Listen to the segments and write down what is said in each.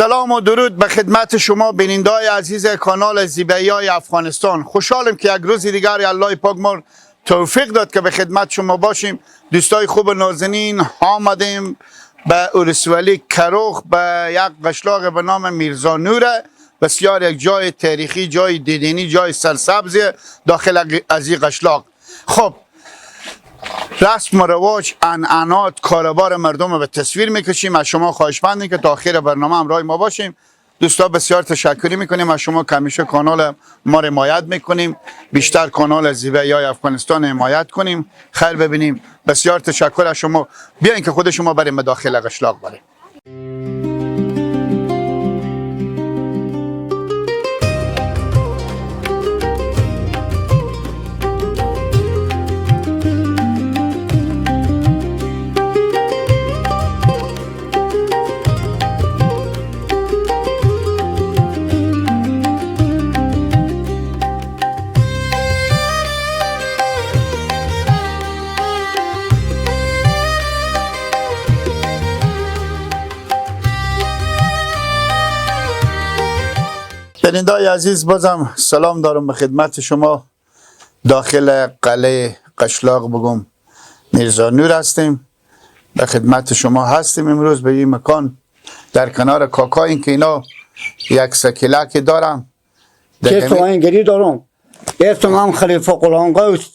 سلام و درود به خدمت شما بیننده‌های عزیز کانال زیبایی‌های افغانستان. خوشحالم که یک روز دیگر الله پاک ما توفیق داد که به خدمت شما باشیم. دوستای خوب نازنین، آمدیم به ولسوالی کروخ، به یک قشلاق به نام میرزا نوره. بسیار یک جای تاریخی، جای دیدنی، جای سرسبز داخل از این قشلاق. خب رسم و رواج، عنعنات، کاروبار مردم رو به تصویر میکشیم. از شما خواهشمندیم که تا آخر برنامه همراه ما باشیم. دوستا بسیار تشکری میکنیم از شما که همیشه کانال ما رو حمایت میکنیم. بیشتر کانال زیبایی‌های افغانستان حمایت کنیم، خیر ببینیم. بسیار تشکر از شما. بیاین که خود شما بریم به داخل قشلاق بریم. بیننده‌های عزیز، بازم سلام دارم به خدمت شما. داخل قلعه قشلاق بگم میرزا نور هستیم، به خدمت شما هستیم امروز به این مکان در کنار کاکا. این که اینا یک سکیلک دارم که آینگری دارم، اسم هم خلیفه قلانقوست،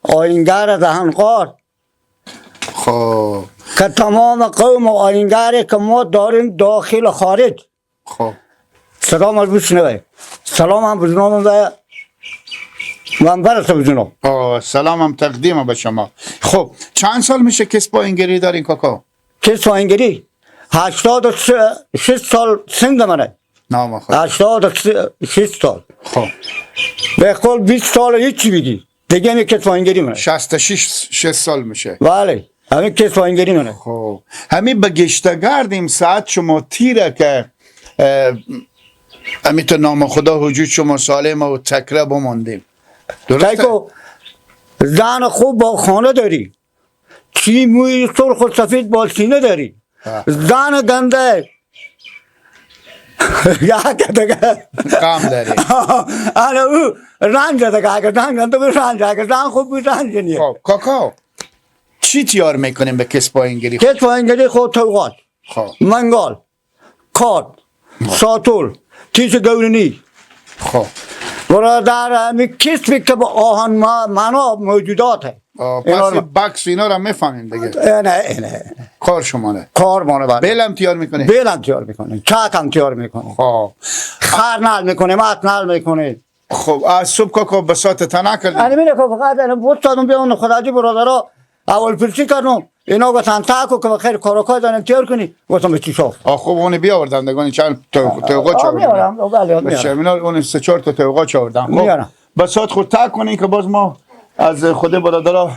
آینگر دهنقار. خب که تمام قوم آینگری که ما داریم داخل و خارج. خب سلام از بشنوه، سلام هم بجنام و من برسه بجنام. سلام هم تقدیم به شما. خب چند سال میشه کسب آینگری دارین کاکا؟ کسب آینگری 86 سال سند منه. نام خدا. 86 سال. خب به قول 20 سال هیچی بگی دیگه همین کسب آینگری منه. 66 سال میشه. بله همین کسب آینگری منه. خب همین به گشتگردیم ساعت شما تیره که همین تو نام خدا وجود شما سالم و تکره بماندیم. درسته؟ زن خوب با خانه داری، چی موی سرخ و سفید با سینه داری. زن گنده یک دیگه غم داری. آره او رنج دیگه، اگه زن گنده بود رنج، اگه زن خوب بود رنج نیه. خب کاکا چی تیار میکنیم به کسب آینگری؟ کسب آینگری خود توقات، منگال، کاد، ساتول، تیش گورنی. خب برادر همی کسبی که با آهن معنا موجوداته. پس بکس اینا رو میفهمیم دیگه. نه نه کار شمانه. کار مانه. بله بیل هم تیار میکنه. بیل هم تیار میکنه، چک هم تیار میکنه. خب خر نل میکنه، مت نل میکنه. خب از صبح کاکا بساط تنه کردیم. انا میره که فقط انا بوستادم بیان خداجی برادرها اول پرسی کردم، اینا گفتن تاکو که بخیر کاراکای دارن تیار کنی، گفتم به چی شاف. خب اون بیاوردن دیگه چند توقا چاوردن. میارم بله میارم. اینا اون سه چهار تا توقا چاوردن. خب بساط خود تک کنین که باز ما از خود برادرها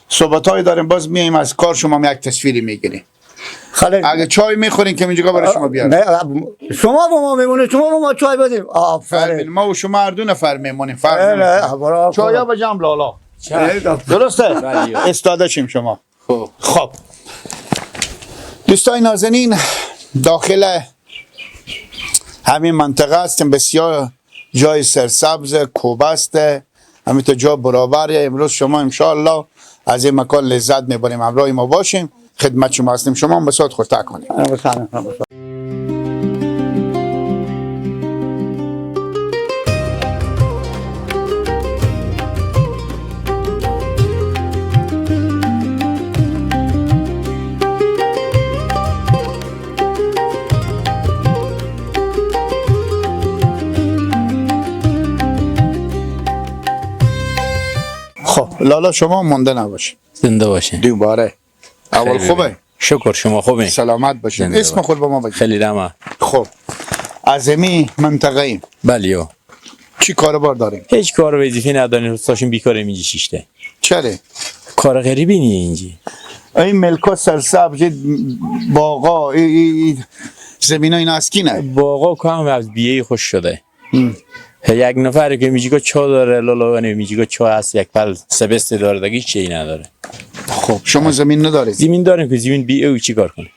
صحبتای داریم، باز میایم از کار شما یک تصویری میگیریم. اگه چای میخورین که اینجا برای شما بیارم. شما با ما میمونید، شما با ما چای بدیم. آفرین. ما و شما هر دو نفر میمونیم، فرق نمیکنه. چای به جنب لالا. درسته؟ استاده شیم شما. خب دوستای نازنین، داخل همین منطقه هستیم. بسیار جای سرسبز کوبست، همینطور جا برابر. امروز شما انشاءالله از این مکان لذت میبریم. همراه ما باشیم، خدمت شما هستیم. شما هم بساط خود کنیم. خب لالا شما مونده نباشید. زنده باشین. دوباره اول خوبه؟ شکر شما خوبه. سلامت باشین. اسم خود با ما بگید. خیلی رحمه. خب از امی منطقه ایم. بله. چی کاروبار داریم؟ هیچ کار وظیفه نداریم، روستاشون بیکار اینجا شیشته. چرا؟ کار غریبی نیه اینجا. این ملکا سرسبز، باغا، ای زمینا اینا از کی نه؟ باغا که هم از بیه خوش شده. یک نفر که میگه چا داره لالا میگه چا هست، یک پل سبست داره دیگه چی نداره. خب شما زمین ندارید؟ زمین داریم که زمین بی او چیکار کنه؟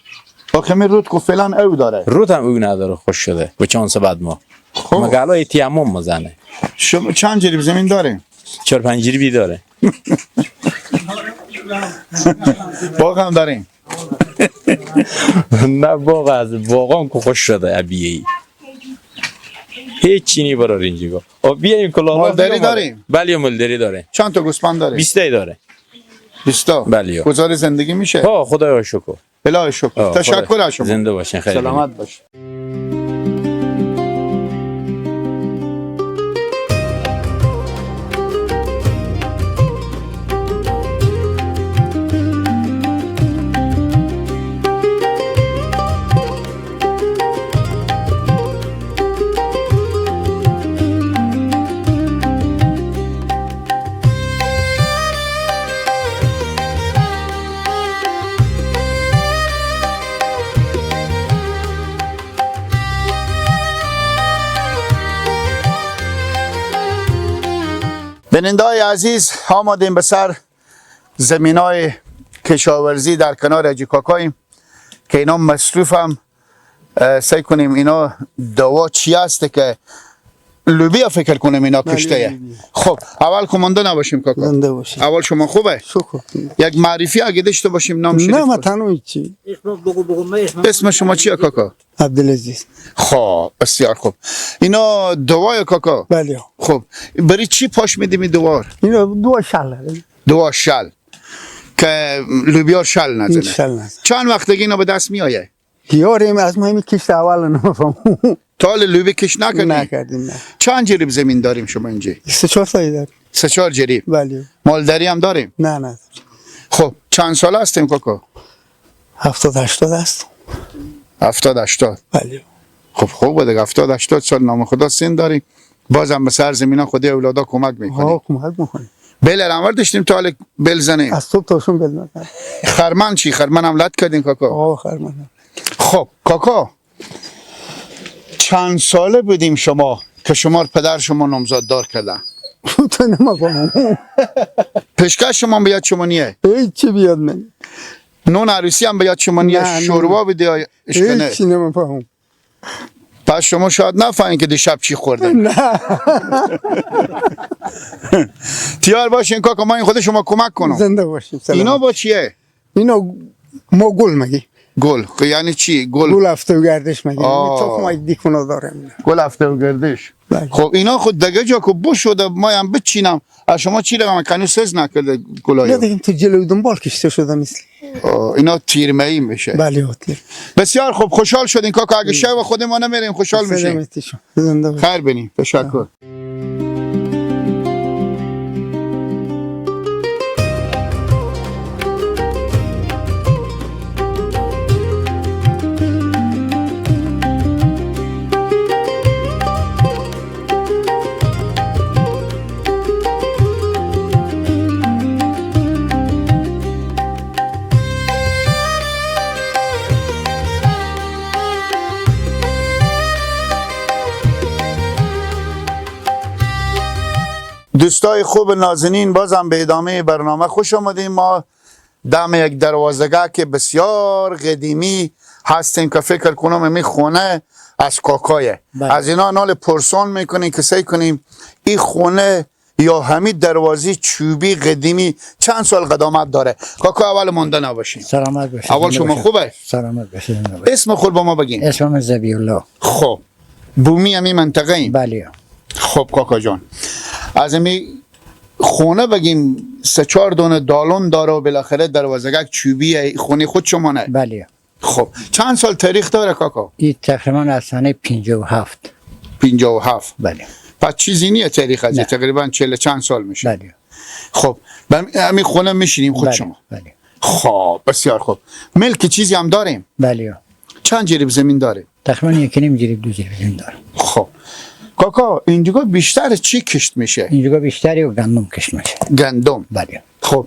آخه رود کو فعلا او داره. رود هم او نداره، خوش شده. با چند بعد ما. خب مگه الان تیمم مزنه. شما چند جریب زمین داریم؟ 4-5 جریبی داره. باغ هم داریم. نه باغ از باغام که خوش شده ابیه. هیچ چینی برای اینجا. آبیه کلا. مالداری داریم؟ بله مالداری داره. چند تا گوسفند داریم؟ 20 تا داره. 20 تا. بله. گزار زندگی میشه؟ ها خدایا شکر. الهی شکر. تشکر از شما. زنده باشین، خیلی سلامت باشین. بیننده‌های عزیز، آمدیم به سر زمینای کشاورزی در کنار حاجی کاکاییم که اینا مصروف هم. سعی کنیم اینا دوا چی هست که لوبیا فکر کنیم اینا کشته. خب اول کمانده نباشیم کاکا. زنده باشیم. اول شما خوبه؟ شکر. یک معرفی اگه داشته باشیم نام شریف. نه ما تنها چی. اسم شما چیه کاکا؟ عبدالعزیز. خب بسیار خوب. اینا دوای کاکا؟ بله. خب برای چی پاش میدیم این دوار؟ اینا دوا شل. دوا شل که لوبیا شل نزنه. شل نزنه. چند وقت دیگه اینا به دست میایه؟ یاریم از ما همین کشت اول نفهم. تا حالا لوبی کش نکردیم؟ نکردیم نه. چند جریب زمین داریم شما اینجا؟ 3-4 تا داریم. 3-4 جریب. بله. مالداری هم داریم؟ نه نه. خب چند ساله هستیم کاکا؟ 70-80 است. 70-80. بله. خب خوبه دیگه، 70-80 سال نام خدا سن داریم. بازم به سر زمینا خودی اولادا کمک میکنی. ها کمک میکنی. بل انور داشتیم تا حالا بل زنیم. از صبح تا شام بل نزنیم. خرمن چی؟ خرمن هم لط کردیم کاکا. آه خرمن. خب کاکا چند ساله بودیم شما که شما پدر شما نامزد دار کردن؟ تو نمی‌فهمم. پیشکش شما بیاد شما نیه؟ هیچی بیاد من. نون عروسی هم بیاد شما نیه؟ شوروا بده اشکنه؟ هیچی نمی‌فهمم. پس شما شاید نفهمین که دیشب چی خورده. نه. تیار باشین کاکا، ما این خود شما کمک کنم. زنده باشین. اینا با چیه؟ اینا ما گل مگی. گل یعنی چی؟ گل گل هفته و گردش مگی. تخم دیکونا دارم. گل هفته و گردش. خب اینا خود دیگه جا که بو شده ما هم بچینم. از شما چی رقم کنو سز نکرده گلایو؟ نه دیگه تو جلو دنبال کشته شده مثل. اینا تیرمه ای میشه. بله هتل. بسیار خوب، خوشحال شدین کاکا. اگه شب خود ما نمیریم خوشحال میشیم. خیر بینیم. تشکر. دوستای خوب نازنین، بازم به ادامه برنامه خوش آمدیم. ما دم یک دروازگاه که بسیار قدیمی هستیم که فکر کنم می خونه از کاکایه. از اینا نال پرسان میکنیم که سعی کنیم این خونه یا همین دروازه چوبی قدیمی چند سال قدامت داره. کاکا اول مونده نباشین. سلامت باشین. اول شما خوبه؟ سلامت باشین. اسم خود با ما بگین. اسمم ذبیح الله. خب بومی همین منطقه ایم؟ بله. خب کاکا جان، از این خونه بگیم 3-4 دونه دالون داره و بالاخره دروازه چوبیه. خونه خود شما نه؟ بله. خب چند سال تاریخ داره کاکا؟ این تقریبا از سنه 57. 57. بله. پس چیزی نیه تاریخ از تقریبا 40 چند سال میشه. بله. خب همین خونه میشینیم خود بله. شما؟ بله. خب بسیار خوب. ملک چیزی هم داریم؟ بله. چند جریب زمین داریم؟ تقریبا 1.5 جریب 2 جریب زمین دارم. خب کاکا اینجا بیشتر چی کشت میشه؟ اینجا بیشتر گندم کشت میشه. گندم. بله. خب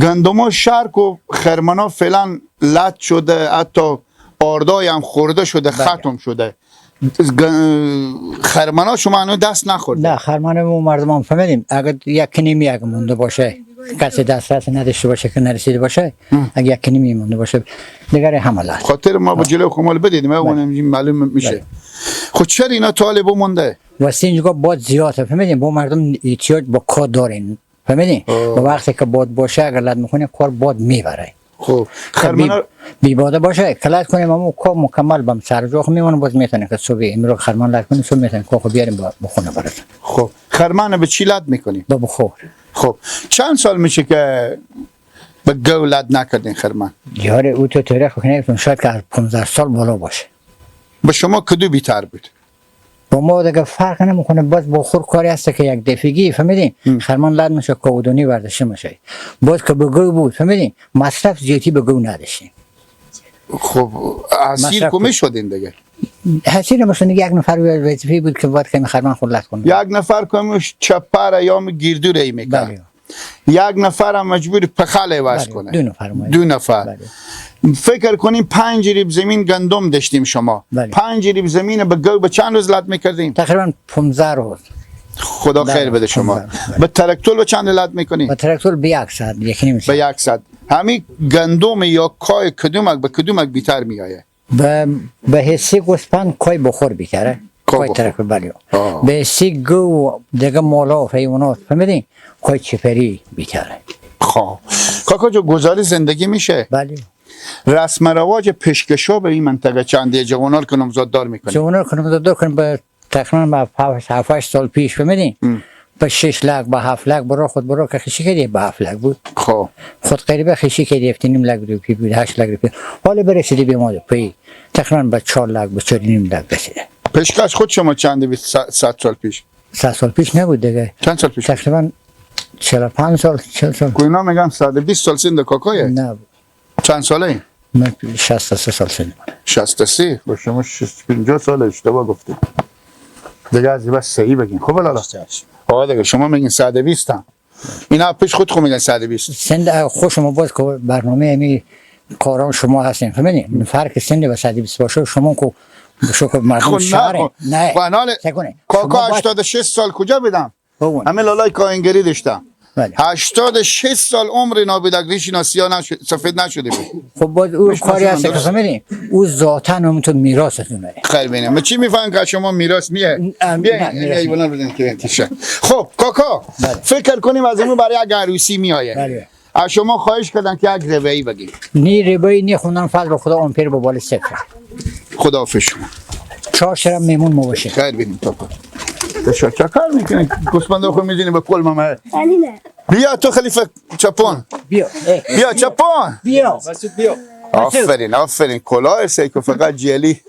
گندم شرک و خرمنا فعلا لط شده، حتی آردای هم خورده شده. بله. ختم شده. خرمنا شما هنوز دست نخورده؟ نه خرمن ما مردم هم فهمیدیم اگر 1.5 اگه مونده باشه. کسی دسترس نداشته باشه که نرسیده باشه، اگه یک نیمی مونده باشه دیگر همه لط. خاطر ما با جلو خمال بدید ما اونم معلوم میشه. خب چرا اینا طالب مونده؟ واسه اینجا باد زیاده، فهمیدین؟ با مردم احتیاج با کار دارین، فهمیدین؟ با وقتی که باد باشه اگر لط میکنه کار باد میبره. خب خرمنا بی باده باشه کلات کنیم اما کار مکمل بم سر جا میمونه، باز میتونه که صبح امروز خرمان لط کنیم، صبح میتونه که بیاریم بخونه براتون. خب خرمان به چی لط میکنیم؟ با بخور. خب چند سال میشه که به گو لط نکردین خرمان؟ یاره او تو تاریخ کنه شاید که از 15 سال بالا باشه. به شما کدو بیتر بود؟ با ما دیگه فرق نمیکنه، باز بخور کاری هست که یک دفعگی، فهمیدین؟ خرمان لد میشه کودونی برداشته میشه. باز که به گو بود، فهمیدین؟ مصرف زیادی به گو نداشتیم. خب اسیر کو میشدین دیگه؟ حسیر مثلا دیگه یک نفر وظیفه بود که باید که خرمان خود لد کنه. یک نفر کمش چپره یا گردوره میکرد. یک نفر هم مجبور پخله وز کنه. دو نفر. دو نفر. فکر کنیم 5 ریب زمین گندم داشتیم شما. 5 ریب زمین به گو به چند روز لط میکردیم؟ تقریبا 15 روز. خدا خیر بده شما. به تراکتور به چند لط میکنیم؟ به تراکتور به 1 ساعت، 1.5 به 1 ساعت. همین گندم یا کای کدومک به کدومک بیتر میایه؟ به حسی گوسفند کای بخور بیتره. کای تراکتور بله. به حسی گو دیگه مالا و حیوانات، فهمیدین؟ کای چپری بیتره. خب کاکا جو گذاری زندگی میشه؟ بله. رسم رواج پیشکشا به این منطقه چنده جوانال که نامزاد دار میکنیم؟ جوانال که نامزاد دار کنیم به تقریبا 7 8 سال پیش، فهمیدین؟ به 6 لک به 7 لک برا خود برا که خشی کردی به 7 لک بود. خب خود قریبه خشی کردی 7.5 لک روپیه بود، 8 لک روپیه. حالا برسیدی به ما پی تقریبا به 4 لک به 4.5 لک رسیده. پیشکش خود شما چنده بود 100 سال پیش؟ 100 سال پیش نبود دیگه. چند سال پیش؟ تقریبا 45 سال 40 سال. کو اینا میگن 120 سال سن کاکایه؟ نه. چند ساله این؟ من 63 سال سن. 63؟ با شما 50 سال اشتباه گفتید. دیگه از بس صحیح بگین. خب لالا. آقا دیگه شما میگین 120 هم. اینا پیش خود خو میگن 120. سن خوش شما باز که برنامه امی کاران شما هستین، فهمیدین؟ فرق سن و 120 باشه شما کو شو که مردم شهر نه. کاکا 86 سال کجا بدم؟ همه لالای کاهنگری داشتم. 86 سال عمر نابودک ریش اینا سیاه نشد، سفید نشده بود. خب باز او کاری هست که فهمیدین او ذاتاً هم تو میراثتونه. خیر بینم. چی میفهم که شما میراث میه؟ بیاین ایوانا بدین که انتشار. خب کاکا فکر کنیم از اون برای یک عروسی میایه. بله. از شما خواهش کردن که یک ربعی بگید. نی ربعی نی خوندن فضل خدا آمپیر به بال صفر. خداحافظ شما. 4 شرم میمون ما باشه. خیر بینیم کاکا. چه کار میکنی؟ گوسفندا خو میزنی به کل ماما. بیا تو خلیفه چپون. بیا بیا چپون. بیا بیا. آفرین آفرین. کلاه سیکو فقط جلی.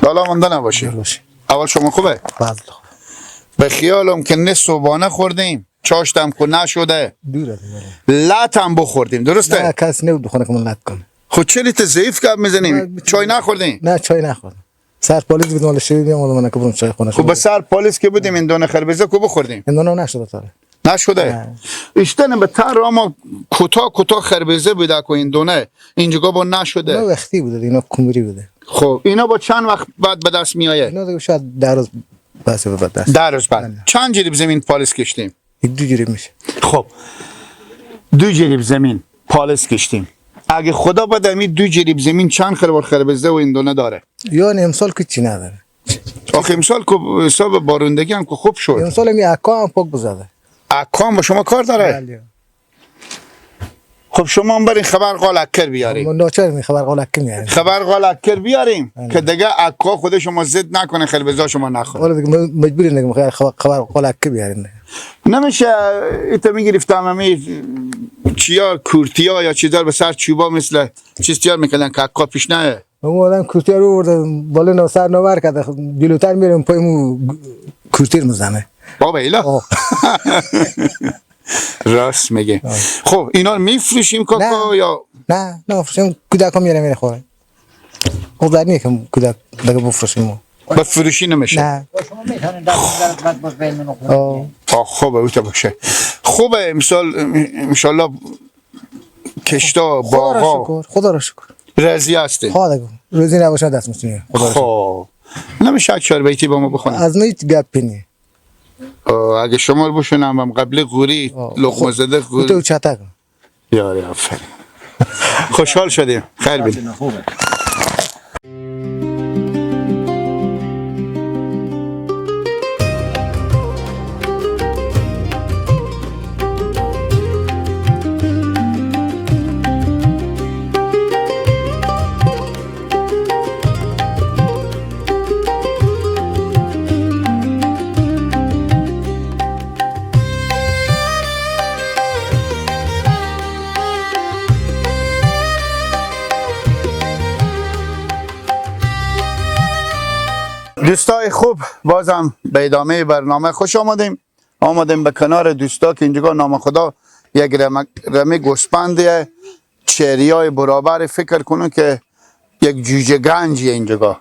لالا مونده نباشه. اول شما خوبه؟ بله. به خیالم که نه صبحانه خوردیم، چاشتم که نشده، دوره لط هم بخوردیم، درسته؟ نه کس نبود بخونه که من لط کنه. خب چرا ت ضعیف گپ میزنیم؟ چای نخوردیم؟ نه چای نخوردم. سر پالیس بود مال شیرین میام من که برم چای خونه. خب به سر پالیس که بودیم این دونه خربزه کو بخوردیم؟ این دونه نشده تا نشده. اشتن به تر اما کوتا کوتا خربزه بوده که این دونه اینجا با نشده. نه وقتی بوده اینا کمری بوده. خب اینا با چند وقت بعد به دست میایه؟ اینا دیگه شاید 10 روز بعد به دست. 10 روز بعد. چند جریب زمین پالیس کشتیم؟ 2 جریب میشه. خب 2 جریب زمین پالیس کشتیم. اگه خدا بده می 2 جریب زمین چند خروار خربزه و این دونه داره؟ یعنی امسال که چی نداره. آخه امسال که حساب بارندگی هم که خوب شد. امسال می اکا هم پاک بزده. اکا هم با شما کار داره؟ بله. خب شما هم برین خبر قالکر بیاریم. ما ناچار می خبر قالکر میاریم. خبر قالکر بیاریم که دیگه اکا خود شما زد نکنه خربزا شما نخوره. حالا دیگه مجبوریم دیگه خبر قالکر بیاریم. نمیشه ایتا میگرفتم همی چیا کورتیا یا چیزا به سر چوبا مثل چیز تیار میکردن که اکا پیش نه. ما آدم کورتیا رو آورده بالا سر نور کرده جلوتر میریم پای مو کورتیر میزنه. بابا ایلا. راست میگه. خب اینا رو میفروشیم کاکا یا نه نه مفروشیم، کودک ها میاره میخوره. خب در نیه که کودک دیگه بفروشیم ما. به فروشی نمیشه. نه. شما میتونید بعد باز بین منو خونه. خوبه اوتا باشه. خوبه امسال انشالله کشتا باغا خدا را شکر. راضی هستی؟ خدا روزی نباشه دست می‌تونی. خب نمیشه چهار بیتی با ما بخونیم؟ از من هیچ گپی نی. اگه شما رو بشونم هم قبل غوری لقمه زده غوری تو چتک. یاری آفرین. خوشحال شدیم. خیر بید. دوستای خوب، بازم به ادامه برنامه خوش آمدیم. آمدیم به کنار دوستا که اینجا نام خدا یک رمه گوسپندیه، چریای برابر. فکر کنم که یک جوجه گنجیه اینجا.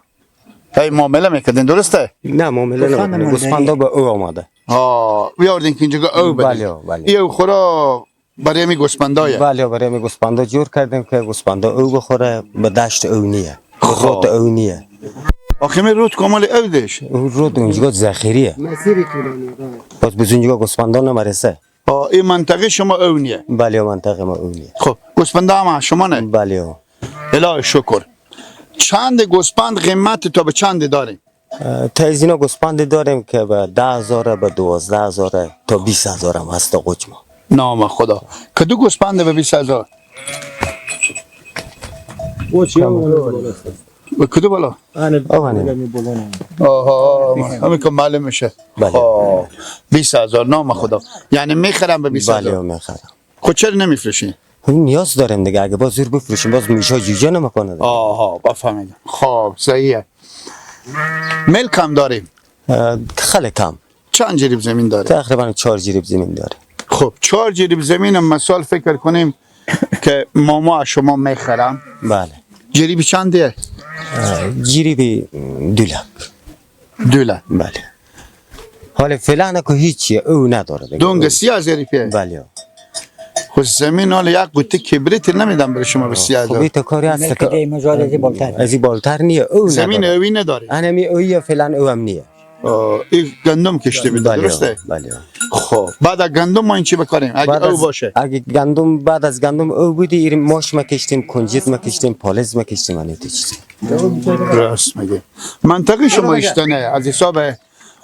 هی معامله میکردین درسته؟ نه معامله نمیکنه، گوسفندا به او آماده. ها بیاردین که اینجا او بدین. بله بله. این خورا برای می گوسپندایه. بله برای می گوسپندا جور کردیم که گوسپندا او بخوره، به دشت او نیه. خب او نیه. آخه می رود کامل او دیش. رود اونجا ذخیریه. مسیر طولانی. باز به اونجا گوسفندا نمرسه. این منطقه شما او نیه. بله منطقه ما او نیه. خب گوسفندا هم شما نه؟ بله. الهی شکر. چند گوسفند قیمت تا به چند داریم؟ تا از اینا گوسفند داریم که به 10,000 به 12,000 تا 20,000 هم هست قوچ ما. نام خدا. کدو گوسفند به 20,000؟ به کدو بالا؟ آها همین که معلوم میشه. بله. 20,000 نام خدا. یعنی میخرم به 20,000؟ بله میخرم. خب چرا نمیفروشین؟ نیاز داریم دیگه، اگه باز زور بفروشیم باز میشه جوجه نمیکنه. آها بفهمیدم. خب صحیحه. ملک هم داریم؟ خیلی کم. چند جریب زمین داره؟ تقریبا 4 جریب زمین داره. خب 4 جریب زمین مثال فکر کنیم که ماما از شما میخرم. بله. جریب چنده؟ جریب 2 لک. 2 لک. بله. حالا فعلا که هیچی او نداره دیگه. دونگ 30,000 پیه. بله. خب زمین حالا یک قوطی کبریت نمیدم برای شما به 30,000. خب این کاری هست که از این بالاتر نیه. او زمین اوی نداره. انمی اویه فعلا او هم نیه. این گندم کشته بیده درسته؟ بله. خب بعد از گندم ما این چی بکاریم؟ اگه او باشه اگه گندم بعد از گندم او بودی ماش ما کشتیم، کنجد ما کشتیم، پالز ما کشتیم، این چیز. راست میگه. منطقه شما اشتنه از حساب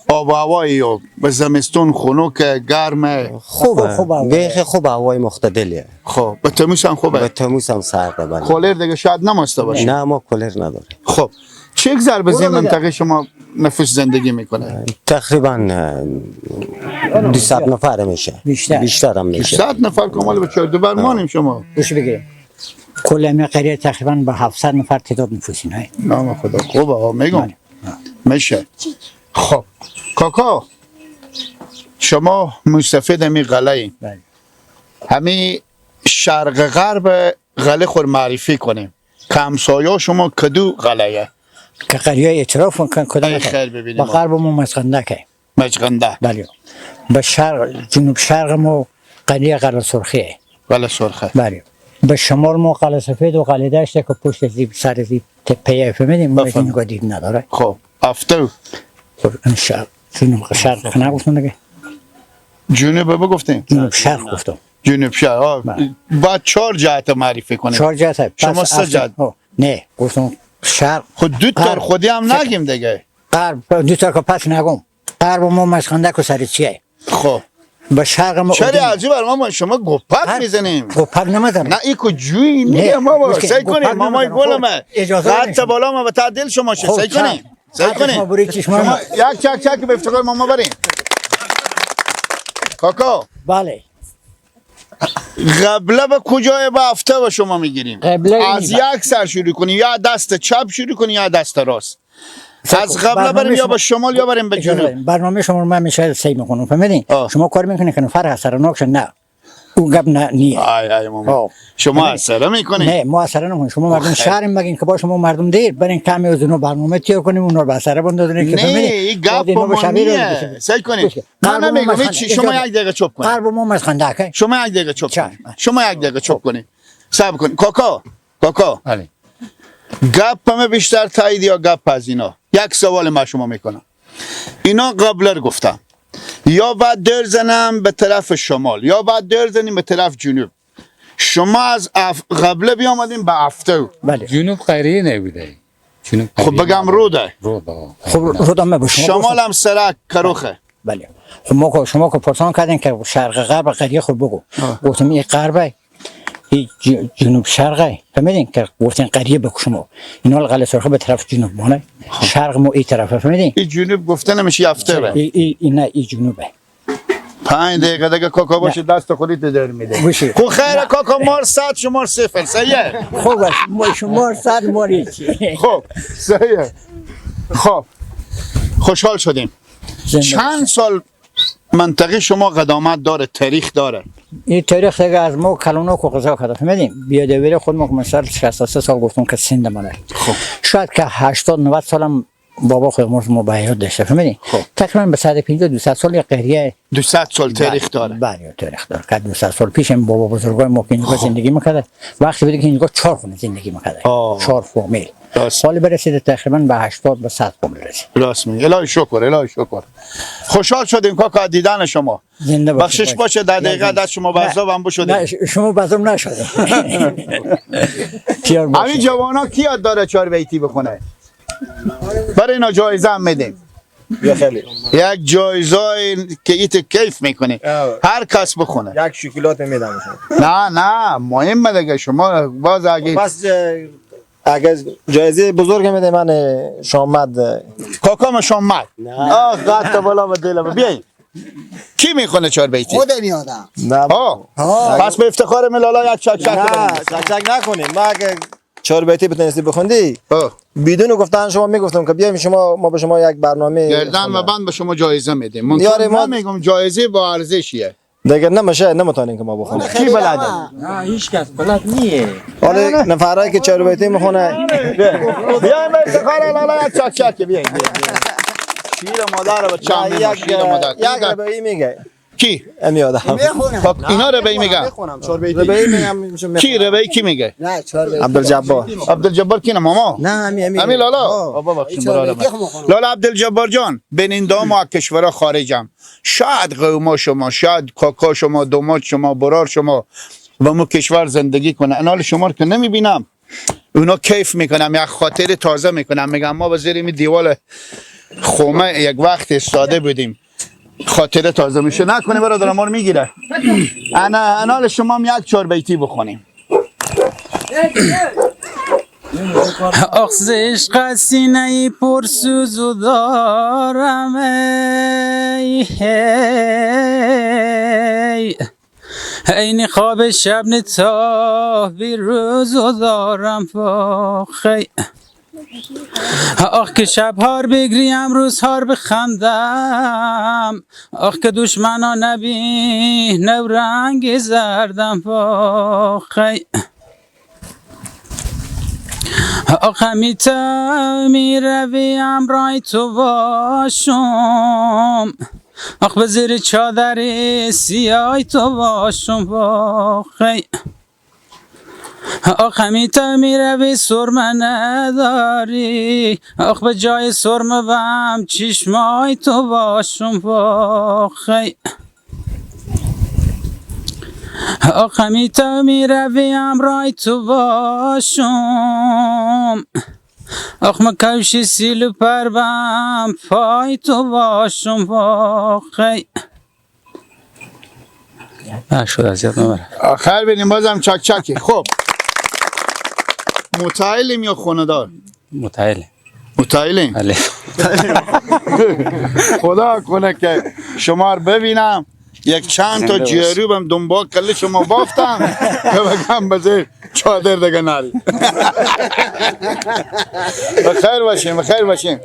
آب و هوایی و به زمستون خنک گرمه. خوبه بیخی خوب، هوای معتدلیه. خب به تموز هم خوبه. به تموز هم سرده. بله. کولر دیگه شاید نماسته باشه. نه ما کولر نداریم. خب چه ضرب از این منطقه شما نفوس زندگی میکنه؟ تقریبا 200 نفر میشه. بیشتر هم میشه. 200 نفر کامل به چهار دو بر مانیم شما. گوش بگیریم. کل همین قریه تقریبا به 700 نفر تعداد نفوسین های. نام خدا خوبه ها میگم. میشه. خب کاکا شما مستفید همی غله. بله. همی شرق غرب غله خور معرفی کنیم. همسایه شما کدو غله؟ که قریه اعتراف کن کدام خیر ببینیم. با غرب ما مجغنده که. مجغنده. بله. به شرق جنوب شرق ما قریه قلعه سرخیه. قلعه سرخه. بله. به شمال ما قلعه سفید و قلعه دشت که پشت زیب سر زیب تپه فهمیدیم ما اینو دید نداره. خب افتو خب ان شاء جنوب شرق نگفتم دیگه. جنوب بگفتیم. جنوب شرق گفتم. جنوب شرق. بعد 4 جهت معرفی کنیم. 4 جهت. شما 3 جهت. نه گفتم شرق. خود دو تا خودی هم نگیم دیگه. غرب دو تا که پس نگم. غرب ما مشخنده که سر چیه؟ خب به شرق ما چرا عجیب ما شما گپک میزنیم. گپک نمیزنیم. نه ایکو جوی میگه ما بابا سعی کنیم مامای گلمه قد بالا ما به تعدیل شما شه سعی کنیم سعی کنیم شما یک چک چک به افتخار ماما بریم. کاکا بله قبله به کجای به هفته به شما میگیریم؟ از یک سر شروع کنیم، یا دست چپ شروع کنیم یا دست راست. از قبل بریم یا به شمال یا بریم به جنوب. برنامه شما رو من میشه سی میکنم، فهمیدین؟ شما کار میکنید که نفر اثرناک شد. نه اون گپ نه نیه. آی آی ماما شما اثر میکنید؟ نه ما اثر نمیکنیم. شما مردم شهر مگین که با شما مردم دیر برین کمی از اونو برنامه تیار کنیم، اونا رو به اثر بندازیم که نه این گپ ما نیه. سعی کنید من نمیگم شما یک دقیقه چوب کنید. قلب ما مسخنده که شما یک دقیقه چوب کنید. شما یک دقیقه چوب کنید. صبر کنید کاکا. کاکا بله. گپ ما بیشتر تایید یا گپ از اینا؟ یک سوال ما شما میکنم. اینا قبلر گفتم یا بعد در زنم به طرف شمال یا بعد در زنیم به طرف جنوب. شما از قبله بیامدیم به افتو. بله. جنوب قریه نبوده. جنوب خب بگم روده. خب رود هم شمال هم سرک کروخه. بله. خب ما شما که پرسان کردین که شرق غرب قریه خب بگو. گفتم این غربه این جنوب شرقه. فهمیدین که گفتین قریه بگو شما. اینا قلعه سرخه به طرف جنوب مانه. شرق ما این طرفه، فهمیدین؟ این جنوب گفته نمیشه افته. ای نه این جنوبه. 5 دقیقه دیگه کاکا باشه دست خودت در میده. خب خیر کاکا مار 100 شمار 0 صحیح. خب ما شمار 100 مار هیچ. خب صحیح. خب خوشحال شدیم. چند سال منطقه شما قدامت داره، تاریخ داره؟ این تاریخ دیگه از ما کلونا کو قضا کرده، فهمیدیم؟ بیادوری خود ما که مثلا 63 سال گفتم که سند منه. خب شاید که 80 90 سالم بابا خود ما به یاد داشته، فهمیدین؟ خب تقریبا به 150 200 سال قریه 200 سال تاریخ داره. بله تاریخ داره. که 200 سال پیش هم بابا بزرگای ما که اینجا زندگی میکرد، وقتی بوده که اینجا 4 خونه زندگی میکرد، 4 فامیل. سال برسید تقریبا به 80 به 100 فامیل رسید. راست میگی. الهی شکر، الهی شکر. خوشحال شدیم کاکا دیدن شما. زنده باشید. بخشش باشه در دقیقه دست شما بزاب هم بشده. نه شما بزاب نشده. همین جوانا کی یاد داره 4 بیتی بخونه؟ برای اینا جایزه هم میدیم. یک جایزه که ایت کیف میکنه هر کس بخونه. یک شکلات میدم. نه نه مهمه دیگه شما باز اگه پس اگه جایزه بزرگ میده من شامد کاکا ما شامد. آه قد بالا به دلم بیاین. کی میخونه 4 بیتی؟ خود میادم. نه پس به افتخار ملالا یک چک چک. نه چک چک نکنیم. ما اگه 4 بیتی بتونستی بخوندی بدون گفتن شما میگفتم که بیایم شما ما به شما یک برنامه گردن و بند به شما جایزه میدیم. من میگم جایزه با ارزشیه دیگه. نمیشه نمیتونیم که ما بخونیم. کی بلده؟ نه هیچ کس بلد نیه. حالا نفرایی که 4 بیتی میخونه بیایم به افتخار لالا یک چک چک بیایم. شیر مادر و چم شیر مادر یک ربعی میگه. کی؟ امیادم. اینا ربعی میگن. ربعی میگم. کی ربعی کی میگه؟ نه 4 بیتی. عبدالجبار. عبدالجبار کی نه ماما؟ نه امی امی لالا. بابا بخشین برادرم. لالا عبدالجبار جان بنینده ما کشورها خارجم. شاید قوما شما، شاید کاکا شما، دومات شما، برار شما و مو کشور زندگی کنه. انال شما رو که نمیبینم. اونا کیف میکنم، یک خاطر تازه میکنم. میگم ما به زیر این دیوال خمه یک وقت استاده بودیم. خاطره تازه میشه. نکنه برادر ما رو میگیره. انا انال شما هم یک 4 بیتی بخونیم. آخ ز عشق سینه پرسوز و دارم ای عین خواب شب تا بی روز و دارم فاخی. آخ که شب هار بگریم روز هار بخندم، آخ که دشمنا نبی نو رنگ زردم فاخی. آخ همی تا می روی امرای تو باشم، آخ به زیر چادر سیای تو باشم فاخی. آخ همی تا می روی سرمه نداری، آخ به جای سرمه بم چشمای تو باشم فاخی. آخ همی تا می روی امرای تو باشم، آخ ما کفش سیل و پربم پای تو باشم فاخی. شد اذیت نبره. آخر بینیم بازم چک چکی. خب متعلیم یا خونه دار؟ متعلیم. متعلیم؟ بله. خدا کنه که شما رو ببینم یک چند تا جیروبم دنبال کله شما بافتم که بگم بزیر چادر دیگه نری. بخیر باشیم، بخیر باشیم.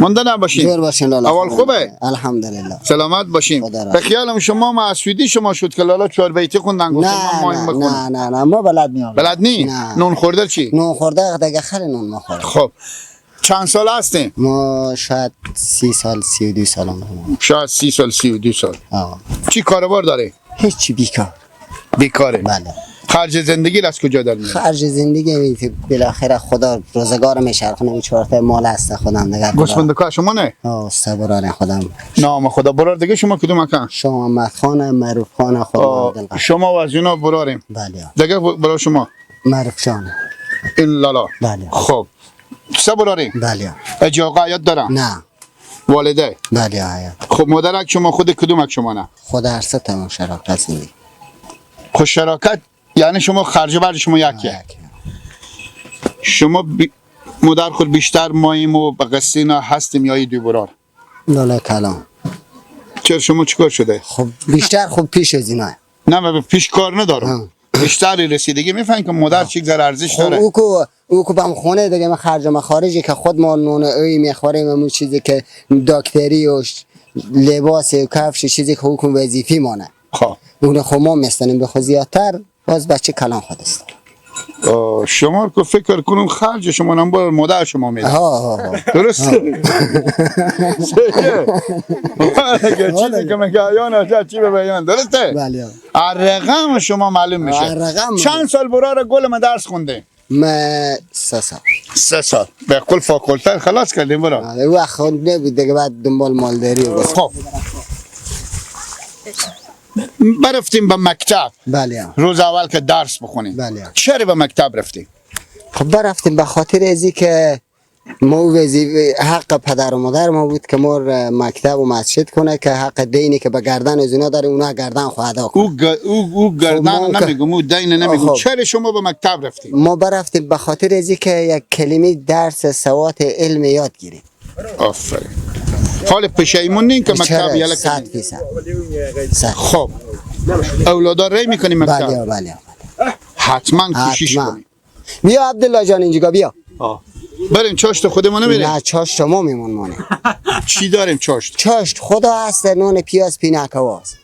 مونده نباشین. جور باشین لالا. اول خوبه؟ الحمدلله. سلامت باشین. به خیالم شما معسودی شما شد که لالا چهار بیتی خوندن گفتم ما نه نه نه نه ما بلد نیام. بلد نی؟ نون خورده چی؟ نون خورده دیگه خیلی نون میخوره. خب چند سال هستیم؟ ما شاید 30 سال 32 سال عمرم. شاید 30 سال 32 سال. چی کاروبار داره؟ هیچی، بیکار. بیکاره. بله. خرج زندگی از کجا در میاد؟ خرج زندگی بالاخره خدا روزگار میچرخونه، چهار تا مال هست خودم دیگه. گوسفند شما نه؟ آه صبرانه خودم. نام خدا برار دیگه شما کدوم مکان؟ شما محمد خان معروف خان خدا. شما و از اینا براریم. بله. دیگه برای شما؟ معروف جان. این لالا. بله. خب سه براریم؟ بله. اجاقه یاد دارم؟ نه. والده؟ بله آیا. خب مادرک شما خود کدومک شما نه؟ خود هر سه تمام شراکت زندگی. خب شراکت یعنی شما خرج بر شما یکیه. شما مادر خود بیشتر ماییم و به قصه اینا هستیم یا دو برار؟ لالا کلام. چرا شما چیکار شده؟ خب بیشتر خب پیش از اینا. نه من پیش کار ندارم. بیشتر رسیدگی میفهم که مادر چی ذره ارزش داره. او کو بم خونه دیگه من خرج مخارجی که خود ما نون اوی میخوریم، اون چیزی که دکتری و لباس و کفش چیزی که حکم وظیفی مانه. خب اون خب ما میستنیم به خود زیادتر باز بچه کلان خود است. شما که فکر کنم خرج شما نم بار مادر شما میده. ها درست. چیزی که میگه ایان چی به بیان درسته؟ بله. رقم شما معلوم میشه. چند سال برار گل ما درس خونده؟ ما 3 سال. 3 سال به قول فاکولته خلاص کردیم برا. وقت خود نبود دیگه، بعد دنبال مالداری و خب برفتیم به مکتب. بله. روز اول که درس بخونیم. بله. چرا به مکتب رفتیم؟ خب برفتیم به خاطر ازی که ما وظیفه حق پدر و مادر ما بود که ما مکتب و مسجد کنه که حق دینی که به گردن از اونا داره اونا گردن خو ادا کنه. او گردن نمیگم، او دین نمیگم. چرا شما به مکتب رفتیم؟ ما برفتیم به خاطر ازی که یک کلمه درس سواد علم یاد گیریم. آفرین. حال پشیمون نین که مکتب یله کنیم؟ 100%. خب اولادا ری میکنیم مکتب؟ بله بله. حتما کوشش کنیم. بیا عبدالله جان اینجا بیا. بریم چاشت خودمون میریم؟ نه چاشت ما میمون. چی داریم چاشت؟ چاشت خدا هست، نون پیاز پینک هواست.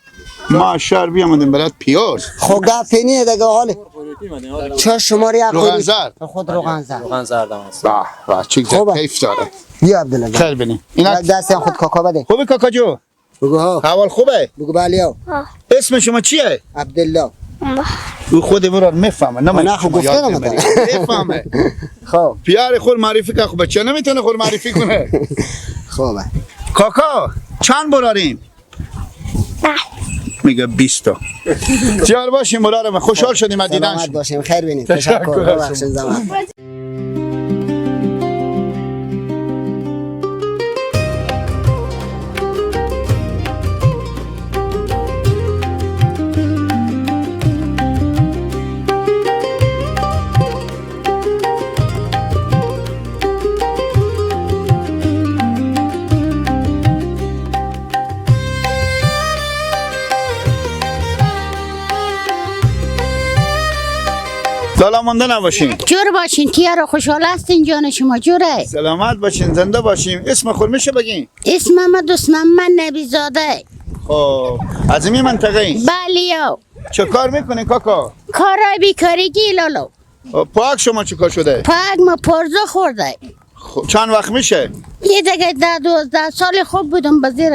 ما شهر بیامدیم برات پیاز. خب گپ اینه دیگه. حال چاشت شما رو یک روغن زرد. خود روغن زرد. روغن زرد هم هست. به به چه کیف داره. بیا عبدالله جان. خیر بینیم. اینا دست خود کاکا بده. خوبه کاکا جو؟ بگو ها. حوال خوبه؟ بگو بله. اسم شما چیه؟ عبدالله. او خود برار میفهمه. نه خب گفته میفهمه. خب پیار خود معرفی که خب بچه نمیتونه خود معرفی کنه. خوبه. کاکا چند براریم؟ میگه 20 تا. تیار باشیم برارم، خوشحال شدیم از دیدن. سلامت باشیم، خیر بینیم. تشکر. ببخشید زحمت. لالا مانده نباشین. جور باشین، تیار خوشحال هستین جان شما جوره. سلامت باشین، زنده باشین. اسم خود میشه بگین؟ اسم من دوست من نبی زاده. خب از این منطقه این؟ بله. یا چه کار میکنین کاکا؟ کارای بیکارگی لالو. پاک شما چه کار شده؟ پاک ما پرزه خورده. خب چند وقت میشه؟ یه دیگه 10 12 سال خوب بودم، به زیر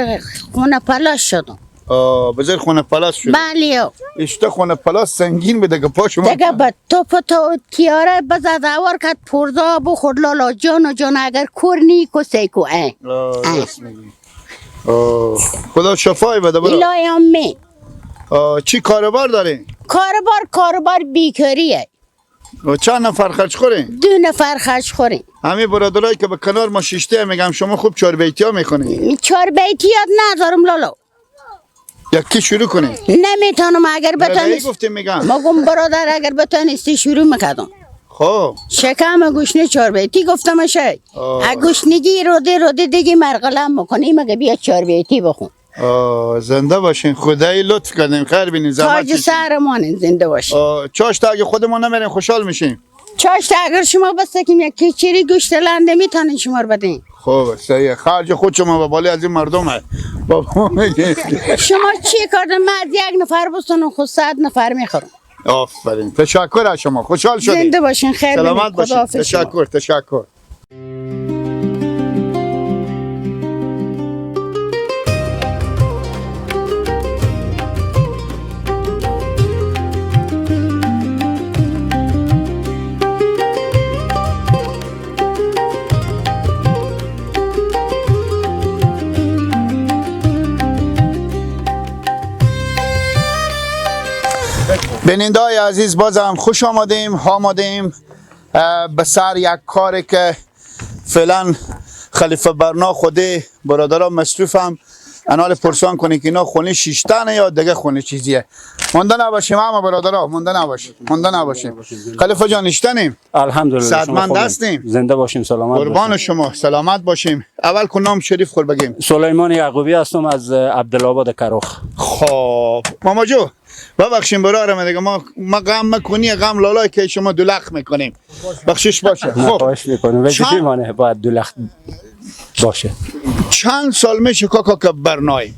خونه پلاس شدم. به زیر خونه پلاس شد. بله. اشته خونه پلاس سنگین بده که پا شما دیگه به توپ تو تیاره بزد آوار کرد پرزا بخور لالا جان و جان اگر کور نی کو سیکو. راست میگی. خدا شفای بده برا. الهی آمین. چی کاروبار دارین؟ کاروبار بیکاریه. چند نفر خرج خورین؟ 2 نفر خرج خورین. همه برادرایی که به کنار ما شیشته میگم شما خوب چهار بیتی ها میخونین. چهار بیتی یاد ندارم لالا. یکی شروع کنیم. نمیتونم اگر بتونی. گفتیم میگم. مگم برادر اگر بتونستی شروع میکردم. خب شکم گوشنه چهار بیتی گفتم شه. گوشنگی روده روده دیگه مرغلم میکنی مگه بیا چهار بیتی بخون. زنده باشین، خدای لطف کردیم، خیر بینیم، زحمت تاج سرمانین، زنده باشین. چاشت اگه خودمون نمیریم خوشحال میشیم. چاشت اگر شما بس که یک کیچری گوشت لنده میتونین شما رو بدین. خب صحیح، خرج خود شما به بالای از این مردمه. بابا میگه شما چی کردن؟ من از یک نفر بستونم خود 100 نفر میخورم. آفرین، تشکر از شما، خوشحال شدیم. زنده باشین، خیر سلامت باشین. تشکر تشکر. بینندای عزیز بازم خوش آمدیم به سر یک کاری که فعلا خلیفه برنا خوده برادرها مصروفم انال پرسان کنی که اینا خونه شیشتنه یا دیگه خونه چیزیه. مونده نباشیم اما برادرها، مونده نباشیم، مونده نباشیم. خلیفه جان نشتنیم الحمدلله، صدمند هستیم، زنده باشیم، سلامت باشیم، قربان شما، سلامت باشیم. اول که نام شریف خور بگیم. سلیمان یعقوبی هستم از عبدالآباد کروخ. خب ماما جو ببخشیم برارم دیگه، ما غم مکنی، غم لالای که شما دولخ میکنیم، بخشش باشه. خب خواهش میکنم، وظیفه مانه باید دولخ باشه. چند سال میشه کاکا که برنای؟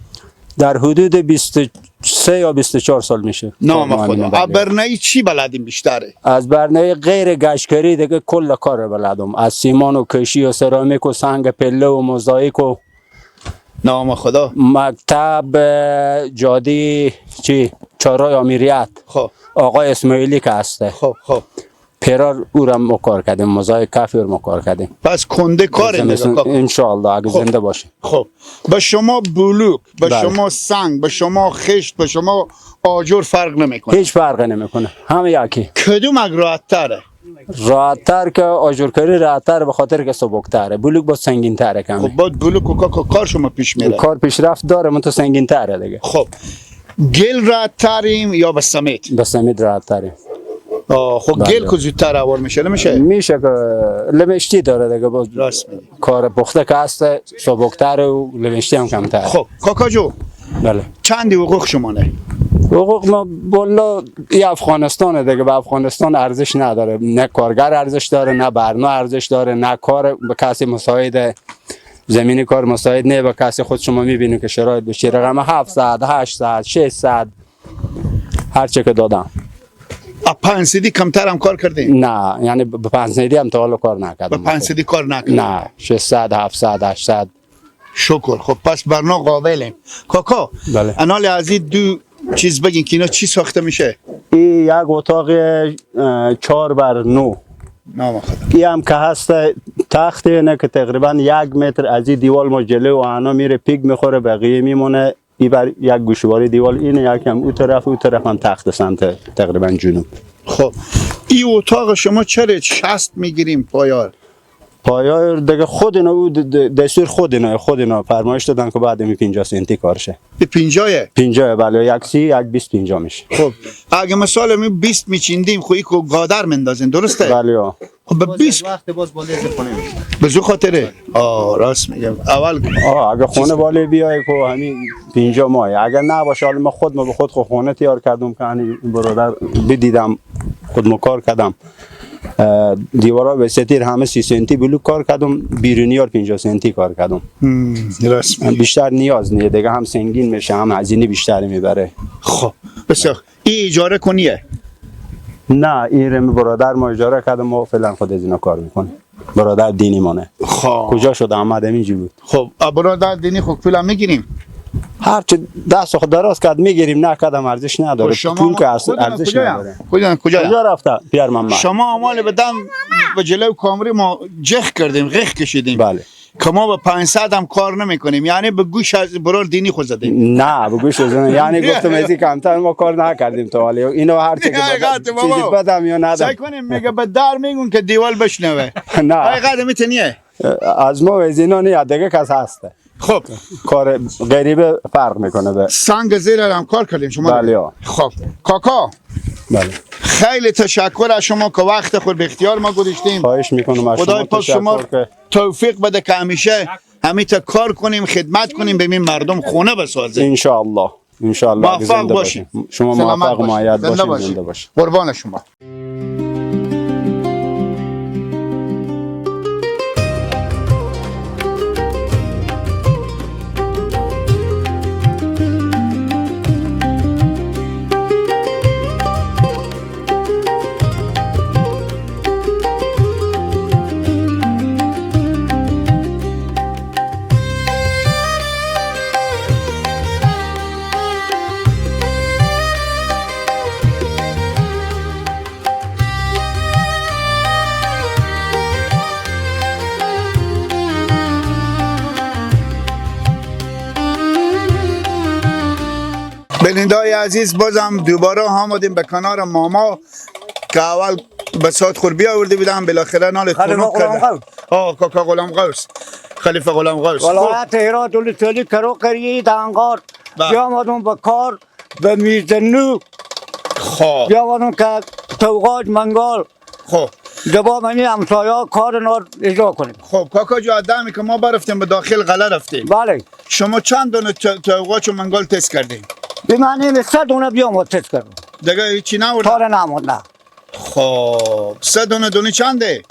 در حدود 23 یا 24 سال میشه. نام خدا. از برنای چی بلدیم بیشتره؟ از برنای غیر گشتکاری دیگه کل کار بلدم، از سیمان و کشی و سرامیک و سنگ پله و موزاییک و نام خدا، مکتب جادی چی چارای امیریت. خب آقای اسماعیلی که هسته. خب خب پیرار او را ما کار کردیم، موزاییک کافی رو ما کار کردیم. پس کنده کار ان شاء الله اگه زنده باشه. خب به شما بلوک، به شما سنگ، به شما خشت، به شما آجر فرق نمیکنه؟ هیچ فرق نمیکنه، همه یکی. کدوم اگ راحت تره؟ راحت تر که آجرکاری راحت تر، به خاطر که سبک تره، بلوک با سنگین تره کمی. خب بعد بلوک و کار شما پیش میره، کار پیشرفت داره، من تو سنگین تره دیگه. خب گل راحت تریم یا به سمت؟ به سمت راحت تریم. خب گل که زودتر آوار میشه نمیشه؟ میشه که لمشتی داره دیگه، باز راست میگی. کار پخته که هست سبکتر و لمشتی هم کمتر. خب کاکا جو بله، چندی حقوق شما نه؟ حقوق ما بالا ای افغانستانه دیگه، به افغانستان ارزش نداره، نه کارگر ارزش داره، نه برنا ارزش داره، نه کار به کسی مساعد، زمین کار مساعد نه به کسی. خود شما میبینید که شرایط به چه رقم، 700 800 600 هر چه که دادم. 500 کمتر هم کار کردین؟ نه یعنی به 500 هم تا حالا کار نکردم. به 500 کار نکردم؟ نه، 600 700 800. شکر. خب پس برنا قابلیم. کاکا بله. انال از دو چیز بگین که اینا چی ساخته میشه؟ این یک اتاق 4 بر 9. نام خدا. این هم که هست تخت اینه که تقریبا 1 متر از این دیوال ما جلو و آنا میره پیک میخوره، بقیه میمونه. این بر یک گوشواره دیوال اینه، یکم او طرف او طرف هم تخت سمت تقریبا جنوب. خب این اتاق شما چرا 60 میگیریم پایار؟ پایار دیگه خود اینا او دستور خود اینا فرمایش دادن که بعد می 50 سنتی کار شه. 50 50 بله، 1 30 1 20 50 میشه. خب اگه مثال می 20 میچیندیم خب ایکو گادر مندازین درسته؟ بله. خب به 20 وقت باز بالای خونه میشه. به زو خاطره. راست میگم. اول اگه خونه بالای بیای که همین 50 ماه، اگر نباشه حالا ما خود ما به خود خونه تیار کردم که همین برادر بدیدم خود ما کار کردم. دیوارا به ستیر همه 30 سنتی بلوک کار کردم، بیرونیار 50 سنتی کار کردم. راست بیشتر نیاز نیه دیگه، هم سنگین میشه هم هزینه بیشتری میبره. خب بسیار. این اجاره کنیه؟ نه این برادر ما اجاره کردم، ما فعلا خود از اینا کار میکنه. برادر دینی مانه. خب کجا شد آمد اینجا بود. خب برادر دینی خب پول میگیریم، هر چه دست خود دراز کرد میگیریم، نه کدام ارزش نداره. پول که ارزش نداره. کجا رفته پیر محمد؟ شما مال بدم به جلو کامری ما جخ کردیم، غخ کشیدیم. بله. که ما به 500 هم کار نمیکنیم، یعنی به گوش از برار دینی خود زدیم. نه به گوش از یعنی گفتم از این کمتر ما کار نکردیم تا حالا. اینو هر چه که چیزی بدم یا ندم سعی کنیم میگه به در میگون که دیوال بشنوه. نه حقیقت میتونیه از ما از اینا نه دیگه کس هسته. خب کار غریبه فرق میکنه. به سنگ زیر هم کار کردیم شما. بله. خب کاکا بله خیلی تشکر از شما که وقت خود به اختیار ما گذاشتیم. خواهش میکنم از خدای پاک شما توفیق بده که همیشه همیشه کار کنیم، خدمت کنیم، به این مردم خونه بسازیم ان شاء الله. ان شاء الله موفق باشیم. شما موفق ماید باشین، زنده باشین. قربان شما. بینندای عزیز، بازم دوباره آمدیم به کنار ماما که اول بساط خور بیاورده بودم، بالاخره نال خنک کرده. کاکا غلام غوث، خلیفه غلام غوث. ولایت هرات ولسوالی کرو قریه دنگار. بیامدم به کار به میزنو. خب بیامدم که توقاج منگال. خب دبا منی همسایه کار نار اجرا کنیم. خب کاکا جو، دمی که ما برفتیم به داخل غله رفتیم. بله. شما چند دونه توقاج و منگال تست کردیم؟ به معنی 3 دونه بیام تست کردم. دیگه هیچی نبود؟ کار نمود نه. خب 3 دونه دونه چنده؟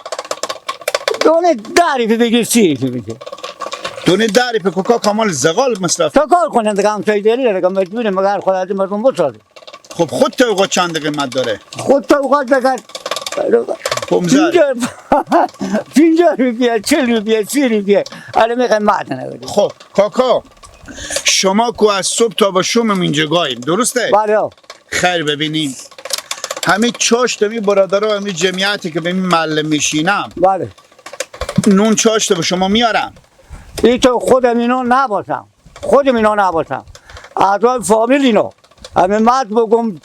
دونه 10 ریپی بگیر 30 ریپی بگیر. دونه 10 ریپی کاکا کامل زغال مصرف. تا کار کنن دیگه، همسایه داری دیگه مجبوریم مگر خود از مردم بسازیم. خب خود توقاج چند قیمت داره؟ خود توقاج بگیر 50 روپیه، 40 روپیه، 30 روپیه. الان میخوایم معدن بدیم. خب کاکا شما کو از صبح تا به شوم اینجا گاییم، درسته؟ بله. خیر ببینیم همه چاشت می برادرها، همه جمعیتی که به این محله میشینم. بله. نون چاشت به شما میارم. ای تو خودم اینو نباشم، خودم اینو نباشم، اعضای فامیل اینو همه مرد بگم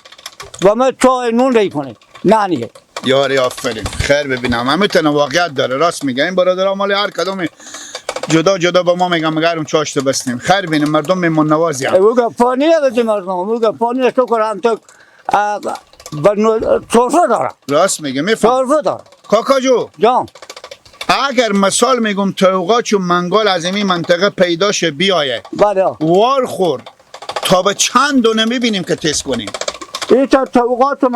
و من چای نون ری کنه نه نیه. یاری آفرین، خیر ببینم همه تنها واقعیت داره، راست میگه. این برادرها مال هر کدوم جدا جدا با ما میگم مگر اون چاشت بستیم. خیر ببینیم مردم میمون نوازی هم. اوگه پانی بده مردم، اوگه پانی تو کرم تو صرفه دارم. راست میگه، میفهم. صرفه دارم. کاکا جو جان، اگر مثال میگم توقاچ و منگال از این منطقه پیدا شه بیایه. بله. وار خور تا به چند دونه میبینیم که تست کنیم. این تا توقاچ و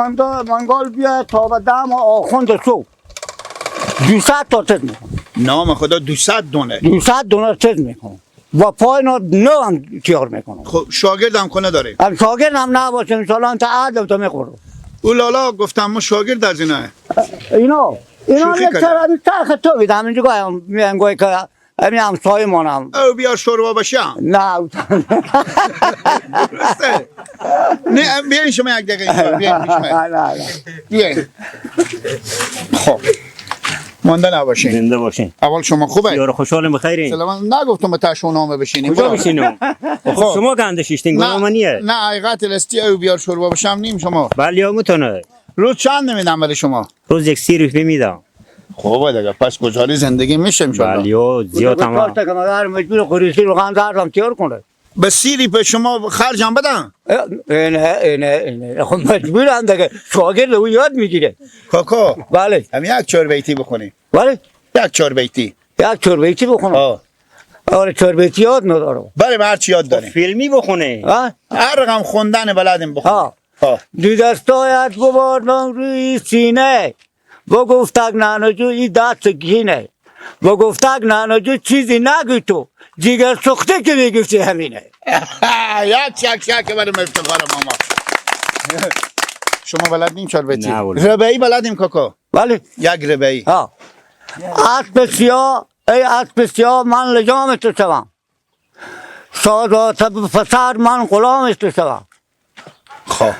منگال بیایه تا به دم آخوند صبح 200 تا تست میکنم. نام خدا 200 دونه. 200 دونه تست میکنم و پای نو هم تیار میکنم. خب شاگرد هم کنه داریم؟ هم شاگرد هم نباشه انشالله تا عدم تا میخورم. او لالا گفتم ما شاگرد از ایناه. اینا یک چرخ تو بیدم همینجا گاهی میگن گاهی که همین همسایه مانم. او بیار شوربا باشم. نه درسته. نه بیاین شما یک دقیقه بیاین شما. بیاین. خب مانده نباشین. زنده باشین. اول شما خوبه؟ یار خوشحالم بخیرین. سلام. نگفتم به تشونامه بشینیم. کجا بشینم؟ خب شما گنده شیشتین گناه منیه. نه حقیقت الستی او بیار شوربا باشم نیم شما. بله میتونه. روز چند نمیدم برای شما؟ روز یک 30 روپیه میدم. خوبه دیگه، پس گذاری زندگی میشه ان شاء الله. بله زیاد هم. که مگر مجبور قریسی رو غم دارم تیار کنه. به 30 روپیه شما خرجم بدم؟ نه نه نه خب مجبورم دیگه، شاگرد او یاد میگیره. کاکا بله هم یک 4 بیتی بخونی. بله یک 4 بیتی. یک 4 بیتی بخونم. آره 4 بیتی یاد ندارم. بله هر چی یاد داریم. فیلمی بخونه. هر رقم خوندن بلدیم بخونیم. دو دستایت ببردم روی سینه، بگفتک نانجو این دست گینه، بگفتک نانجو چیزی نگو تو، جیگر سخته که میگفتی همینه. یک چک چک برای افتخار ماما. شما بلد نیم 4 بیتی؟ ربعی بلدیم کاکا؟ بله یک ربعی. اسب سیاه ای اسب سیاه من لجام تو شوم، سادات پسر من غلام تو شوم. خب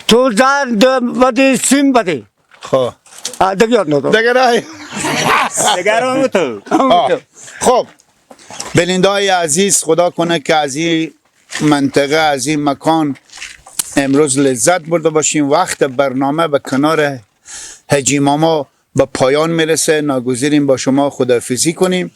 تو زن بدی سیم بدی. خب دیگه یاد ندارم. دیگه رای دیگه رو تو. خب بلندای عزیز، خدا کنه که از این منطقه از این مکان امروز لذت برده باشیم. وقت برنامه به کنار حجی ماما به پایان میرسه، ناگزیریم با شما خداحافظی کنیم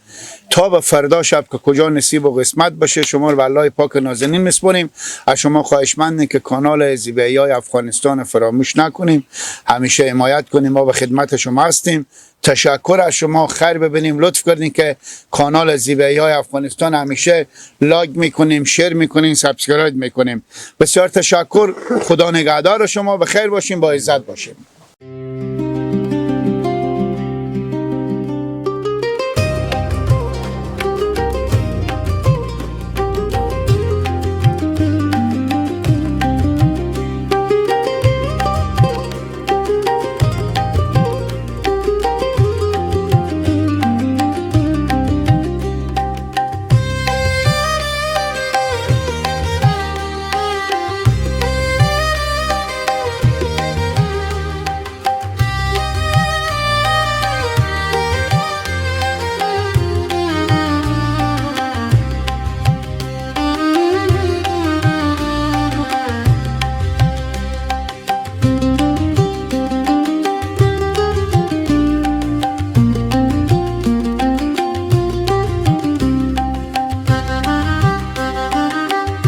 تا به فردا شب که کجا نصیب و قسمت باشه. شما رو به الله پاک نازنین میسپاریم. از شما خواهشمندیم که کانال زیبایی افغانستان فراموش نکنیم، همیشه حمایت کنیم. ما به خدمت شما هستیم. تشکر از شما، خیر ببینیم. لطف کردین که کانال زیبایی افغانستان همیشه like میکنیم، share میکنیم، subscribe میکنیم. بسیار تشکر. خدا نگهدار شما. به خیر باشیم، با عزت باشیم.